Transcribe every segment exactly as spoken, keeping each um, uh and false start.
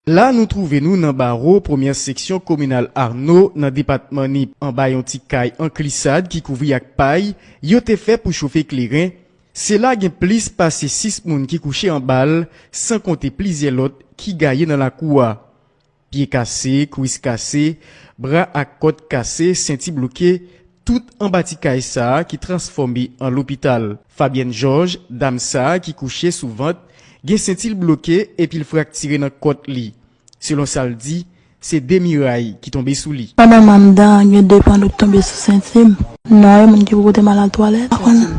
La nou twouve nou nan bawo premyè seksyon kominal Arno nan depatman Nip, anba yon ti kay an glisad ki kouvri ak pay yo te fè pou chofe kleren. Se la gen plis pase sis moun ki kouche anba l, san konte plizyè lòt ki gaye nan lakou a. Pye kase, kwis kase, bra ak kòt kase, senti bloke, tout anba ti kay sa a ki transfòme an lopital. Fabienne Georges, dam sa a ki kouche sou vant, gen senti l bloke epi l fraktire nan kòt li. Selon sa l di, se de miray ki tonbe sou li. Pandan m anndan, gen de panno ki tonbe sou senti m. Non, e moun ki pou pote m al al twalèt. Pa konnen.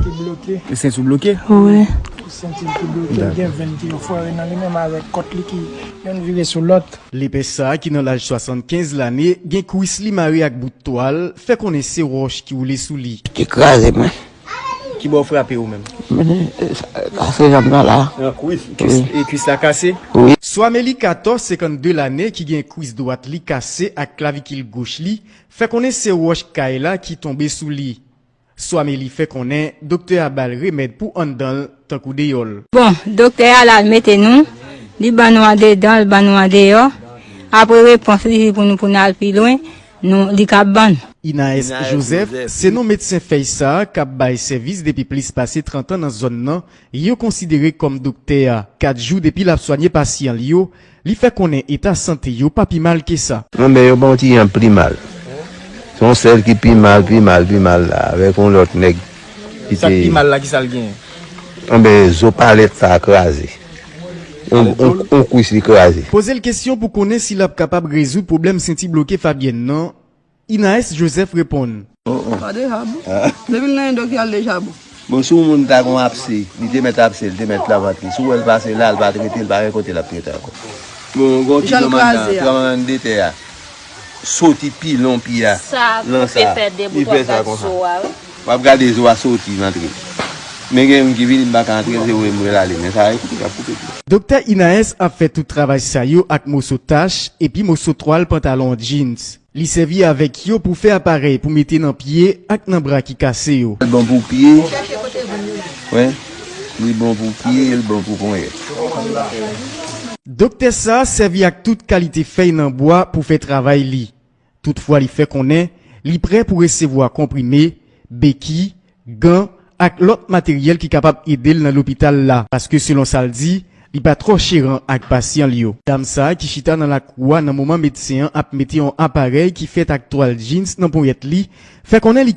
Senti w bloke? Wi. Senti l ki bloke, gen venn ki yo fware nan li menm avèk kòt li ki yonn vire sou lòt. Lepè sa a ki nan laj swasannkenz lane, gen kwis li mare ak bout twal, fè konnen se wòch ki woule sou li. Te kraze mwen. Ki bò w frape ou menm? Men, e, sa, kase janm nan la. Nan kwis? Wi. E kwis la kase? Wi. Swameli Katò, senkannde lane, ki gen kwis dwat li kase ak klavikil goch li, fè konnen se wòch kay la ki tonbe sou li. Swameli fè konnen doktè a ba l remèd pou anndan l tankou deyò l. Bon, doktè a la l mete nou, li ban nou andedan, l ban nou andeyò. Apre repons li pou nou, pou n al pi lwen, nou, li ka ban nou. Inaès Joseph, se non medsen fèy sa a k ap bay sèvis depi plis pase trant an nan zòn nan, yo konsidere kòm doktè a. Kat jou depi l ap swanye pasyan l yo, li fè konnen eta sante yo pa pi mal ke sa. Anben, yo ban yon ti jan pli mal. Se yon sèl ki pi mal, pi mal, pi mal la, avèk yon lòt nèg ki te. Sa k pi mal la, ki sa l genyen? Anben, zo palèt sa a kraze. On, on, on kwis li kraze. Poze l kesyon pou konnen si l ap kapab rezoud pwoblèm senti bloke Fabienne nan, Inaès Joseph reponn. Oh, oh. Pa deja bon. Ah. Depi l nan endok, y al deja bon. Bon, si yon moun ta gon apse, li te mèt apse, li te mèt lavant li. Si w wè l pase la, l pa trete, l pa gen kote l ap trete ankò. Bon, gon ti tranblemanntè a, tranblemanntè a soti pilon pye a. Sa koupe, fè de bout, w ap gade zo a, wi. W ap gade zo a soti, rantre. Men gen youn ki vini, m pa ka antre, se vre m wè l ale, men sa a, e koupe, y ap koupe pye. Doktè Inaès ap fè tout travay sa yo ak moso tach epi moso twal pantalon jeans. Li sèvi avèk yo pou fè aparèy pou mete nan pye ak nan bra ki kase yo. L bon pou pye. Wi. Li bon pou pye, l bon pou ponyèt. Doktè sa a sèvi ak tout kalite fèy nan bwa pou fè travay li. Toutfwa, li fè konnen li prè pou resevwa konprime, beki, gan ak lòt materyèl ki kapab ede l nan lopital la, paske selon sa l di, li pa twò cheran ak pasyan l yo. Dam sa a ki chita nan lakou a nan moman medsen an ap mete yon aparèy ki fèt ak twal jeans nan ponyèt li, fè konnen li